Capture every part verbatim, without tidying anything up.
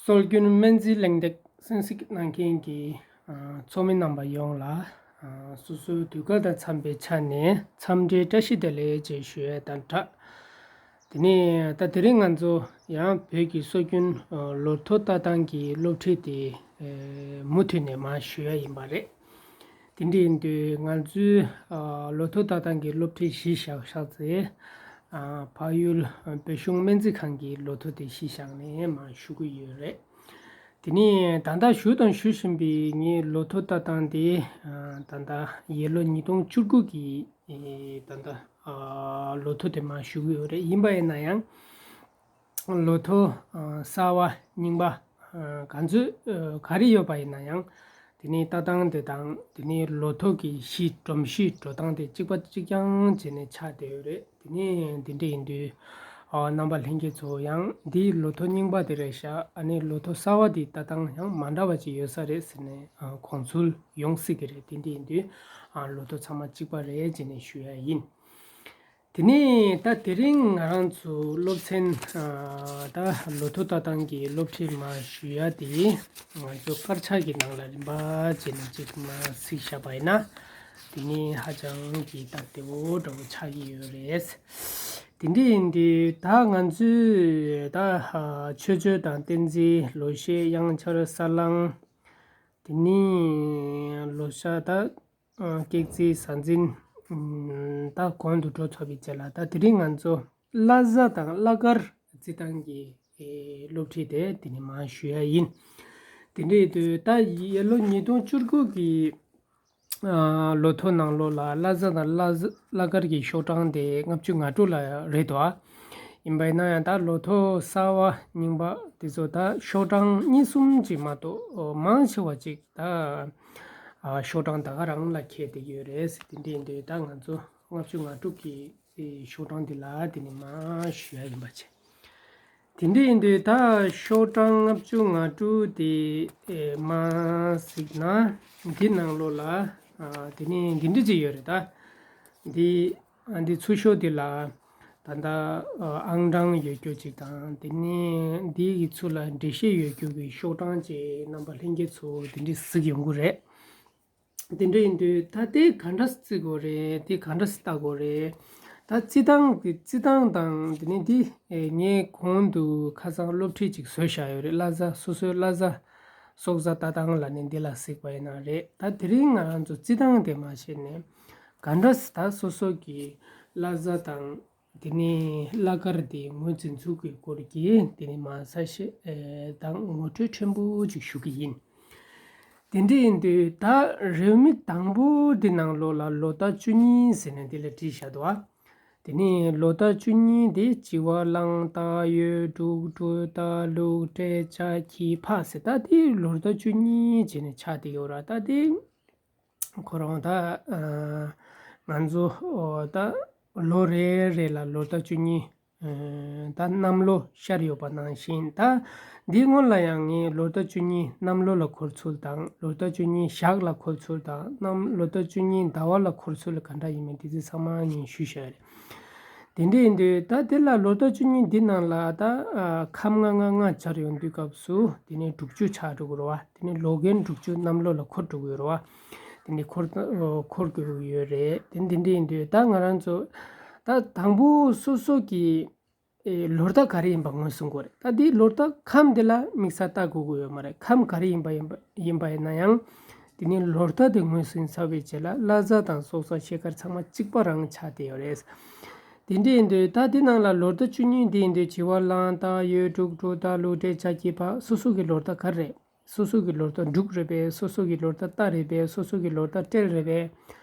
སྲོལ་རྒྱུན་སྨན་རྩིས་གླེང་སྟེགས་གསན་གཟིགས་གནང་མཁན་གྱི་ཨ་ཚོགས་མི་རྣམ་པ་ཡོངས་ལ་ཨ་སོ་སོའི་དུས་བཀག་དང་འཚམས་པའི་ཆ་ནས་འཚམས་འདྲིའི་བཀྲ་ཤིས་བདེ་ལེགས་ཅེས་ཞུ་ཡས་དང་སྦྲགས། དེ་ནས་ད་དེ་རིང་ང་ཚོ་ཡང་བོད་ཀྱི་སྲོལ་རྒྱུན་ཨ་ལོ་ཐོ་ལྟ་སྟངས་ཀྱི་སློབ་ཁྲིད་དེ་ཨེ་མུ་མཐུད་ནས་མར་ཞུ་ཡ་ཡིན་པ་རེད། དེ་འདྲ་ཡིན་དུས་ང་ཚོའི་ཨ་ལོ་ཐོ་ལྟ་སྟངས་ཀྱི་སློབ་ཁྲིད་གཞི་བཞག་བཞག་ཚེ་ཨ་འཕགས་ཡུལ་བོད་གཞུང་སྨན་རྩིས་ཁང་གི་ལོ་ཐོ་དེ་གཞི་བཞག་ནས་མར་ཞུ་གི་ཡོད་རེད། དེ་ནས་ད་ལྟ་ཞུས་དང་ཞུ་བཞིན་པའི་ངའི་ལོ་ཐོ་ལྟ་སྟངས་དེ་ཨ་ད་ལྟ་ཡར་ལོ་ཉིས་སྟོང་བཅུ་དགུ་གི་ཨེ་ད་ལྟ་ཨ་ལོ་ཐོ་དེ་མར་ཞུ་གི་ཡོད་རེད། ཡིན་པ་ཡིན་ན་ཡང་ལོ་ཐོ་ཨ་གསར་བ་རྙིང་པ་ཨ་ག་ཚོད་ཨ་ག་རེ་ཡོད་པ་ཡིན་ན་ཡང་དེ་ནས་ལྟ་སྟངས་དེ་དང་དེ་ནས་ལོ་ཐོ་གི་གཞི་སྒྲོམ་གཞི་འགྲོ་སྟངས་དེ་གཅིག་པ་གཅིག་རྐྱང་བྱས་ནས་ཆགས་བསྡད་ཡོད་རེད། དེ་ནས་འདི་འདྲ་ཡིན་དུས་ཨ་རྣམ་པ་ལྷན་རྒྱས་ཚོ་ཡང་འདིའི་ལོ་ཐོ་རྙིང་པ་དེ་རེད་ཤག་ཨ་ནི་ལོ་ཐོ་གསར་བ་དེའི་ལྟ་སྟངས་ཡང་མ་འདྲ་བ་ཅིག་ཡོད་ས་རེད་ཟེར་ནས་ཨ་དགོངས་ཚུལ་ཡོང་སྲིད་ཀྱི་རེད། དེ་འདྲ་ཡིན་དུས་ཨ་ལོ་ཐོ་ཚང་མ་གཅིག་པ་རེད་ཅེས་ནས་ཞུ་ཡ་ཡིན། དེ་ནས་ད་དེ་རིང་ང་རང་ཚོ་སློབ་ཚན་ཨ་ད་ལོ་ཐོ་ལྟ་སྟངས་ཀྱི་སློབ་ཁྲིད་མར་ཞུ་ཡ་དེ་ང་ཚོ་དཀར་ཆག་གི་ནང་ལ་རིམ་པ་བྱས་ནས་ཅིག་མར་གཟིགས་བཞག་པ་ཡིན་ན་དེ་ནི་ཧ་ཅང་གི་ད་བདེ་བོ་འདྲ་བོ་ཆགས་ཀྱི་ཡོད་རེད། དེ་འདྲ་ཡིན་དུས་ད་ང་ཚོས་ད་ཨ་ཆོས་སྤྱོད་དང་བསྟན་འཛིན་ལོ་ཤས་དབྱངས་འཆར་ས་བསླང་དེ་ནས་ལོ་ཤས་ད་ཨ་སྐྱེད་ཚལ་ཟས་འཛིན་ཨམ་ད་གོང་དུ་འགྲོ་ཚར་བའི་རྗེས་ལ་ད་དེ་རིང་ང་ཚོ་བླ་གཟའ་དང་བླ་སྐར་རྩི་སྟངས་ཀྱི་ཨེ་སློབ་ཁྲིད་དེ་དེ་ནས་མར་ཞུ་ཡ་ཡིན། དེ་འདྲ་ཡིན་དུས་ད་ཡར་ལོ་ཉིས་སྟོང་བཅུ་དགུ་གི་ཨ་ལོ་ཐོ་ནང་ལོགས་ལ་བླ་གཟའ་དང་བླ་གཟའ་བླ་སྐར་གྱི་ཤོག་གྲངས་དེ་ལྔ་བཅུ་ང་དྲུག་ལ་རེད་དོ། ཡིན་པ་ཡིན་ན་ཡང་ད་ལོ་ཐོ་གསར་བ་རྙིང་པ་དེ་ཚོ་ད་ཤོག་གྲངས་གཉིས་གསུམ་ཅིག་མ་གཏོགས་མང་ཆེ་བ་ཅིག་ད་ཨ་ཤོག་གྲངས་ད་ག་རང་ལ་འཁེལ་བསྡད་ཡོད་རེད་ཟེར། དེ་འདྲ་ཡིན་དུས་ད་ང་ཚོ་ལྔ་བཅུ་ང་དྲུག་གི་ཤོག་གྲངས་འདི་ལ་དེ་ནས་མར་ཞུ་ཡ་ཡིན་པ་བྱས། དེ་འདྲ་ཡིན་དུས་ད་ཤོག་གྲངས་ལྔ་བཅུ་ང་དྲུག་དེ་ཨེ་མར་གཟིགས་ན་འདི་ནང་ལོགས་ལ་ཨ་དེ་ནས་འདི་འདྲ་ཅིག་ཡོད་རེད་ད། འདི་ཨ་འདི་ཚུར་ཤོག་འདི་ལ་ད་ལྟ་ཨ་ཨང་གྲངས་ཡོད་རྒྱུ་ཅིག་དང་དེ་ནས་འདི་གི་ཚུར་ལ་འགྲེལ་བཤད་ཡོད་རྒྱུ་གི་ཤོག་གྲངས་ཅིག་རྣམ་པ་ལྷན་རྒྱས་ཚོ་དེ་འདྲ་གཟིགས་ཡོང་གི་རེད། དེ་འདྲ་ཡིན་དུས་ད་དེ་ག་འདྲ་བརྩི་དགོས་རེད། དེ་ག་འདྲ་ལྟ་དགོས་རེད། ད་རྩི་སྟངས་དེ་རྩི་སྟངས་དང་དེ་ནས་དེ་ཨེ་ངས་གོང་དུ་ཁ་སང་སློབ་ཁྲིད་ཅིག་བཟོས་བཞག་ཡོད་རེད། བླ་གཟའ་སོ་སོའི་བླ་གཟའ་སྲོག་གཟའ་ལྟ་སྟངས་ལ་ནི་འདི་ལ་གཟིགས་པ་ཡིན་ན་རེད། ད་དེ་རིང་ང་རང་ཚོ་རྩི་སྟངས་དེ་མ་ཤེས་ནས་ག་འདྲ་ད་སོ་སོ་གི་བླ་གཟའ་དང་དེ་ནས་བླ་སྐར་དེ་ངོས་འཛིན་ཚུལ་གྱི་སྐོར་གྱི་དེ་ནས་མ་ས་ཤེས་ཨེ་དང་ངོ་སྤྲོད་ཕྲན་བུ་ཅིག་ཞུ་གི་ཡིན། དེ་འདྲ་ཡིན་དུས་ད་རེའུ་མིག་དང་པོ་འདི་ནང་ལོགས་ལ་ལོ་ཟླ་བཅུ་གཉིས་ཟེར་ནས་འདི་ལ་བྲིས་བཞག་འདུག་ཨ། དེ་ནས་ལོ་ཟླ་བཅུ་གཉིས་དེ་བྱི་བ་གླང་སྟག་ཡོས་འབྲུག་སྦྲུལ་རྟ་ལུག་སྤྲེལ་བྱ་ཁྱི་ཕག་ཟེར། ད་དེ་ལོ་ཟླ་བཅུ་གཉིས་བྱས་ནས་ཆགས་བསྡད་ཡོད་ར། ད་དེ་ཁོ་རང་ད་ཨ་ང་ཚོ་ཨོ་ད་ལོ་རེ་རེ་ལ་ལོ་ཟླ་བཅུ་གཉིས་ཨ་ད་གནམ་ལོ་ཤར་ཡོད་པ་ནང་བཞིན། ད་འདིའི་སྔོན་ལ་ཡང་ངས་ལོ་ཟླ་བཅུ་གཉིས་གནམ་ལོ་ལ་འཁོར་ཚུལ་དང་ལོ་ཟླ་བཅུ་གཉིས་ཞག་ལ་འཁོར་ཚུལ་དང་གནམ་ལོ་ཟླ་བཅུ་གཉིས་ཟླ་བ་ལ་འཁོར་ཚུལ་ག་འདྲ་ཡིན་མིན་དེ་ཚོ་ཚང་མ་ངས་ཞུས་བཞག་རེད། དེ་འདྲ་ཡིན་དུས་ད་དེ་ལ་ལོ་ཟླ་བཅུ་གཉིས་འདི་ནང་ལ་ད་ཨ་ཁམས་ལྔ་ལྔ་ལྔ་སྦྱར་ཡོང་དུས་སྐབས་སུ་དེ་ནས་དྲུག་ཅུ་ཆགས་འགྲོ་གི་རེད་བ། དེ་ནས་ལོ་རྒན་དྲུག་ཅུ་གནམ་ལོ་ལ་འཁོར་འགྲོ་གི་ཡོད་རེད་བ། དེ་ནས་འཁོར་འཁོར་དགོས་ཀྱི་ཡོད་རེད། དེ་འདི་འདྲ་ཡིན་དུས་ད་ང་རང་ཚོ་ད་དང་པོ་སོ་སོ་གི་ཨེ་ལོ་ཟླ་ག་རེ་ཡིན་པ་ངོས་ཟིན་དགོས་རེད། ད་དེ་ལོ་ཟླ་ཁམས་དེ་ལ་དམིགས་བསལ་ལྟ་དགོས་ཀྱི་ཡོད་མ་རེད། ཁམས་ག་རེ་ཡིན་པ་ཡིན་པ་ཡིན་པ་ཡིན་ན་ཡང་དེ་ནི་ལོ་ཟླ་དེ་ངོས་ཟིན་ཚར་བའི་རྗེས་ལ་བླ་གཟའ་དང་སྲོག་གཟའ་ཤེལ་དཀར་ཚང་མ་གཅིག་པ་རང་ཆགས་བསྡད་ཡོད་རེད། དེ་འདྲ་ཡིན་དུས་ད་དེ་ནང་ལ་ལོ་ཟླ་བཅུ་གཉིས་འདི་ཡིན་དུས་བྱི་བ་གླང་སྟག་ཡོས་འབྲུག་སྦྲུལ་རྟ་ལུག་སྤྲེལ་བྱ་ཁྱི་ཕག་སོ་སོ་གི་ལོ་ཟླ་ག་རེ་རེད། སོ་སོ་གི་ལོ་ཟླ་འབྲུག་རེད་པས། སོ་སོ་གི་ལོ་ཟླ་རྟ་རེད་པས། སོ་སོ་གི་ལོ་ཟླ་སྤྲེལ་རེད་པས།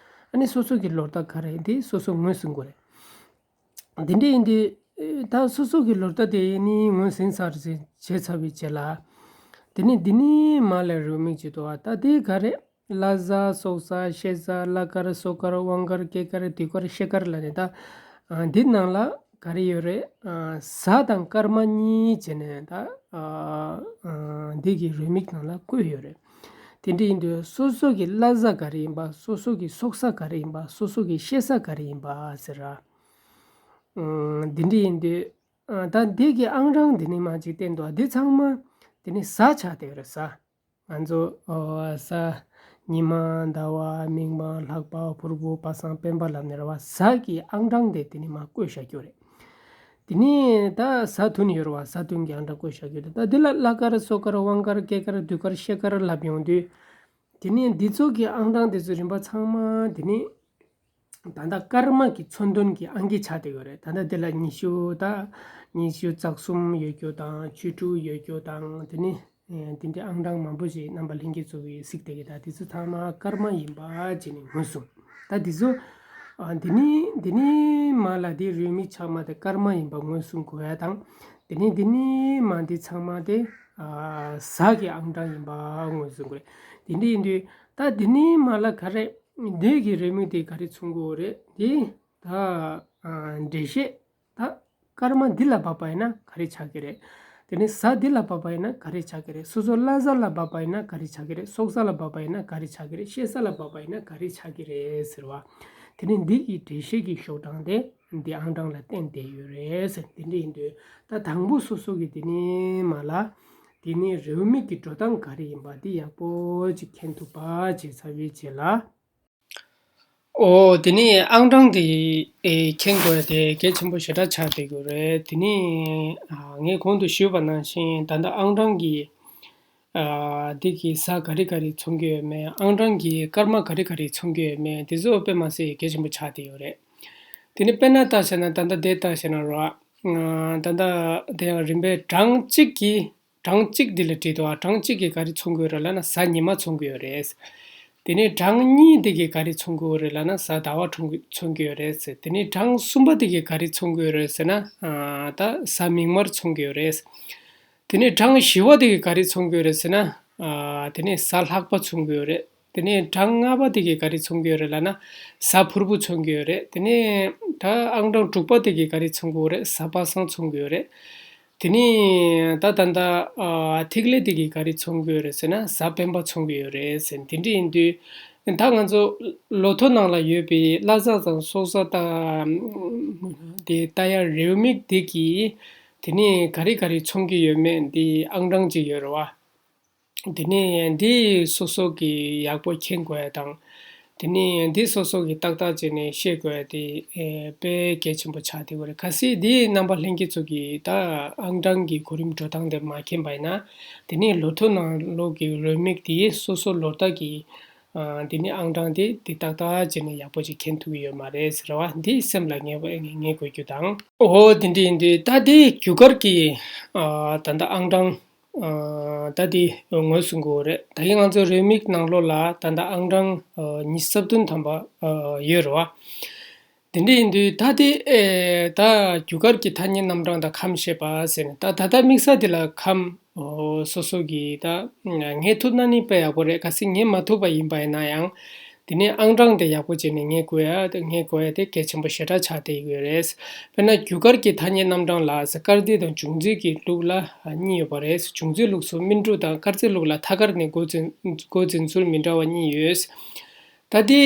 ཨ་ནི་སོ་སོ་གི་ལོ་ཟླ་ག་རེ་འདི་སོ་སོ་ངོས་ཟིན་དགོས་རེད། འདི་འདྲ་ཡིན་དུས་ད་སོ་སོ་གི་ལོ་ཟླ་དེ་ནི་ངོས་ཟིན་ཚར་བྱས་ཚར་བའི་རྗེས་ལ། དེ་ནི་འདི་ནི་མ་ལས་རེའུ་མིག་ཅིག་འདུག་བ། ད་དེ་ག་རེ། བླ་གཟའ་སྲོག་གཟའ་ཤེལ་གཟའ་བླ་སྐར་སོ་སྐར་དབང་སྐར་སྐྱེས་སྐར་དུས་སྐར་ཤེལ་སྐར་ལ་ནི་ད། ཨ་འདི་ནང་ལ་ག་རེ་ཡོད་རེད། ཨ་གཟའ་དང་སྐར་མ་གཉིས་བྱས་ནས་ད། ཨ་ཨ་འདི་གི་རེའུ་མིག་ནང་ལ་བཀོད་ཡོད་རེད། དེ་འདྲ་ཡིན་དུས་སོ་སོ་གི་བླ་གཟའ་ག་རེ་ཡིན་པ། སོ་སོ་གི་སྲོག་གཟའ་ག་རེ་ཡིན་པ། སོ་སོ་གི་ཤེལ་གཟའ་ག་རེ་ཡིན་པ་ཟེར་ར། ཨ་འདི་འདྲ་ཡིན་དུས། ཨ་ད་འདི་གི་ཨང་གྲངས་འདི་ནས་མར་ཅིག་བསྟན་འདུག་འདི་ཚང་མ་ དེ་ནི་གཟའ་ཆགས་བསྡད་ཡོད་རེད་གཟའ། ང་ཚོ་ཨོ་གཟའ། ཉི་མ། ཟླ་བ། མིག་དམར། ལྷག་པ། ཕུར་བུ། པ་སངས། སྤེན་པ་ལབ་ནས་རེད་བ། གཟའ་གི་ཨང་གྲངས་དེ་དེ་ནི་མར་བཀོད་བཞག་རྒྱུ་རེད། དེ་ནི་ད་གཟའ་ཐུན་ཡོད་རེད་བ། གཟའ་ཐུན་གྱི་ཨང་གྲངས་བཀོད་བཞག་རྒྱུ་རེད། ད་འདི་ལ་གླ་དཀར་སོ་དཀར་དབང་དཀར་སྐྱེས་དཀར་དུས་དཀར་ཤེལ་དཀར་ལབ་ཡོང་དུས། དེ་ནི་འདི་ཚོ་གི་ཨང་གྲངས་དེ་ཚོ་རིམ་པ་ཚང་མ་དེ་ནི། ད་ལྟ་སྐར་མ་གི་མཚོན་དོན་གྱི་ཨང་ཀི་ཆགས་བསྡད་ཡོད་རེད། ད་ལྟ་འདི་ལ་ཉི་ཤུ་དང་། ཉི་ཤུ་རྩ་གསུམ་ཡོད་རྒྱུ་དང་། བཅུ་དྲུག་ཡོད་རྒྱུ་དང་། དེ་ནི། ཨེ། དེ་འདྲའི་ཨང་གྲངས་མང་པོ་ཞིག་རྣམ་པ་ལྷན་རྒྱས་ཚོ་གིས་གཟིགས་བསྡད་ཀྱི། ད་དེ་ཚོ་ཚང་མ་སྐར་མ་ཡིན་པ་བྱས་ནས་ངོས་བཟུང་། ད་དེ་ཚོ། ཨ། འདི་ནི་འདི་ནི་མ་ལ་དེ་རེའུ་མིག་ཆགས་མ་དེ་སྐར་མ་ཡིན་པ་ངོས་བཟུང་དགོས་ཡ་དང་། དེ་ནི་འདི་ནི་མ་འདི་ཚང་མ་དེ། ཨ། གཟའ་གི་ཨང་གྲངས་ཡིན་པ་ངོས་བཟུང་དགོས་རེད། དེ་འདྲ་ཡིན་དུས་ད་འདི་ནི་མ་ལ་ག་རེ། འདི་གི་རེའུ་མིག་དེ་ག་རེ་མཚོན་གྱི་ཡོད་རེད། དེ་ད། ཨ། འགྲེལ་བཤད། ད་སྐར་མ་འདི་ལ་བབས་པ་ཡིན་ན་ག་རེ་ཆགས་ཀྱི་རེད། དེ་ནས་གཟའ་འདི་ལ་བབས་པ་ཡིན་ན་ག་རེ་ཆགས་ཀྱི་རེད། སོ་སོ་གླ་གཟའ་ལ་བབས་པ་ཡིན་ན་ག་རེ་ཆགས་ཀྱི་རེད། སྲོག་གཟའ་ལ་བབས་པ་ཡིན་ན་ག་རེ་ཆགས་ཀྱི་རེད། གཤེད་གཟའ་ལ་བབས་པ་ཡིན་ན་ག་རེ་ཆགས་ཀྱི་རེད་ཟེར་བ། དེ་ནས་འདི་གི་འགྲེལ་བཤད་ཀྱི་ཤོག་གྲངས་དེ་འདི་ཨང་གྲངས་ལ་བརྟེན་བསྡད་ཡོད་རེད་ཟེར། དེ་འདྲ་ཡིན་དུས་ད་དང་པོ་སོ་སོ་གི་དེ་ནས་མ་ལ། དེ་ནས་རེའུ་མིག་གི་འགྲོ་སྟངས་ག་རེ་ཡིན་པ་འདི་ཡག་པོ་ཅིག་མཁྱེན་ཐུབ་པ་བྱས་ཚར་བའི་རྗེས་ལ། ཨོ། དེ་ནས་ཨང་གྲངས་དེ། ཨེ། མཁྱེན་དགོས་དེ་གལ་ཆེན་པོ་ཞེ་དྲག་ཆགས་བསྡད་ཡོད་རེད། དེ་ནས། ཨ། ངས་གོང་དུ་ཞུས་པ་ནང་བཞིན་ད་ལྟ་ཨང་གྲངས་ཀྱི། ཨ། འདི་གི་གཟའ་ག་རེ་ག་རེ་མཚོན་གྱི་ཡོད་མེད། ཨང་གྲངས་ཀྱི་སྐར་མ་ག་རེ་ག་རེ་མཚོན་གྱི་ཡོད་མེད། དེ་ཚོ་དཔེ་མ་སྲིད་གལ་ཆེན་པོ་ཆགས་བསྡད་ཡོད་རེད། དེ་ནས་དཔེར་ན་བལྟས་བྱས་ན་ད་ལྟ་དེ་བལྟས་བྱས་ན་རོ། ཨ། ད་ལྟ་དེ་ཡང་རིམ་པས་གྲངས་གཅིག་གི། གྲངས་གཅིག་འདི་ལ་བྲིས་འདུག་ཨ། གྲངས་གཅིག་གིས་ག་རེ་མཚོན་གྱི་ཡོད་རེད་ལབ་ན་གཟའ་ཉི་མ་མཚོན་གྱི་ཡོད་རེད། དེ་ནས་གྲངས་གཉིས་འདི་གིས་ག་རེ་མཚོན་གྱི་ཡོད་རེད་ལབ་ན་གཟའ་ཟླ་བ་མཚོན་གྱི་ཡོད་རེད། དེ་ནས་གྲངས་གསུམ་པ་འདི་གིས་ག་རེ་མཚོན་གྱི་ཡོད་རེད་ཟེར་ན། ཨ། ད་གཟའ་མིག་དམར་མཚོན་གྱི་ཡོད་རེད། དེ་ནས་གྲངས་བཞི་པ་འདི་གིས་ག་རེ་མཚོན་གྱི་ཡོད་རེད་ཟེར་ན། ཨ། དེ་ནས་གཟའ་ལྷག་པ་མཚོན་གྱི་ཡོད་རེད། དེ་ནས་གྲངས་ལྔ་པ་དེ་གིས་ག་རེ་མཚོན་གྱི་ཡོད་རེད་ལབ་ན། གཟའ་ཕུར་བུ་མཚོན་གྱི་ཡོད་རེད། དེ་ནས་ད་ཨང་གྲངས་དྲུག་པ་དེ་གིས་ག་རེ་མཚོན་གྱི་ཡོད་རེད། གཟའ་པ་སངས་མཚོན་གྱི་ཡོད་རེད། དེ་ནས་ད་ད་ད། ཨ། ཐིག་ལེ་དེ་གིས་ག་རེ་མཚོན་གྱི་ཡོད་རེད་ཟེར་ན་གཟའ་སྤེན་པ་མཚོན་གྱི་ཡོད་རེད་ཟེར། དེ་འདྲ་ཡིན་དུས་ད་ང་ཚོ་ལོ་ཐོ་ནང་ལ་ཡོད་པའི་གླ་གཟའ་དང་སྲོག་གཟའ་དང་། དེ་ལྟ་ཡ་རེའུ་མིག་དེ་གིས་དེ་ནས་ག་རེ་ག་རེ་མཚོན་གྱི་ཡོད་མེད་འདི་ཨང་གྲངས་ཅིག་ཡོད་རེད་བ། དེ་ནས་འདི་སོ་སོ་གིས་ཡག་པོ་མཁྱེན་དགོས་ཡ་དང་། དེ་ནས་འདི་སོ་སོ་གིས་ཏག་ཏག་བྱས་ནས་ཤེས་དགོས་ཡ་དེ། ཨེ། དཔེ་གལ་ཆེན་པོ་ཆགས་བསྡད་ཡོད་རེད། གལ་སྲིད་འདི་རྣམ་པ་ལྷན་རྒྱས་ཚོ་གིས་ད་ཨང་གྲངས་ཀྱི་གོ་རིམ་འགྲོ་སྟངས་དེ་མ་མཁྱེན་པ་ཡིན་ན། དེ་ནས་ལོ་ཐོ་ནང་ལོགས་ཀྱི་རེའུ་མིག་དེ་སོ་སོ་ལོ་རྟགས་ཀྱི། ཨ། དེ་ནས་ཨང་གྲངས་དེ་དེ་ཏག་ཏག་བྱས་ནས་ཡག་པོ་ཅིག་མཁྱེན་ཐུབ་ཀྱི་ཡོད་མ་རེད་ཟེར་བ་འདི་སེམས་ལ་ངེས་པ་ངེས་དགོས་རྒྱུ་དང་། ཨོ། དེ་འདྲ་ཡིན་དུས་ད་དེ་རྒྱུ་སྐར་གྱི། ཨ། ད་ལྟ་ཨང་གྲངས། ཨ། ད་དེ་ངོས་བཟུང་དགོས་རེད། ད་གིན་ང་ཚོ་རེའུ་མིག་ནང་ལོགས་ལ་ད་ལྟ་ཨང་གྲངས། ཨ། ཉི་ཤུ་རྩ་བདུན་ཐམ་པ། ཨ། ཡོད་རེད་བ། དེ་འདྲ་ཡིན་དུས་ད་དེ། ཨེ། ད་རྒྱུ་སྐར་གྱི་ཐ་སྙད་རྣམ་གྲངས་དང་ཁམས་ཤེས་པ་ཟེར་ནས་ད་ད་ལྟ་དམིགས་བསལ་དེ་ལ་ཁམས། ཨོ། སོ་སོ་གིས་ད་ངེས་ཐུབ་ན་ནི་དཔེ་ཡག་པོ་རེད། གལ་སྲིད་ངེས་མ་ཐུབ་པ་ཡིན་པ་ཡིན་ན་ཡང་། དེ་ནས་ཨང་གྲངས་དེ་ཡག་པོ་བྱས་ནས་ངེས་དགོས་ཡ་དེ་ངེས་དགོས་ཡ་དེ་གལ་ཆེན་པོ་ཞེ་དྲག་ཆགས་བསྡད་ཡོད་རེད། དཔེར་ན་རྒྱུ་སྐར་གྱི་ཐ་སྙད་རྣམ་གྲངས་ལ་ཟེར་སྐར་རྩིས་དང་འབྱུང་རྩིས་ཀྱི་ལུགས་ལ་གཉིས་ཡོད་པ་རེད། འབྱུང་རྩིས་ལུགས་སུ་སྨིན་དྲུག་དང་། སྐར་རྩིས་ལུགས་ལ་ཐ་སྐར་ནས་འགོ་འཛིན་འགོ་འཛིན་ཚུལ་མི་འདྲ་བ་གཉིས་ཡོད། ད་དེ།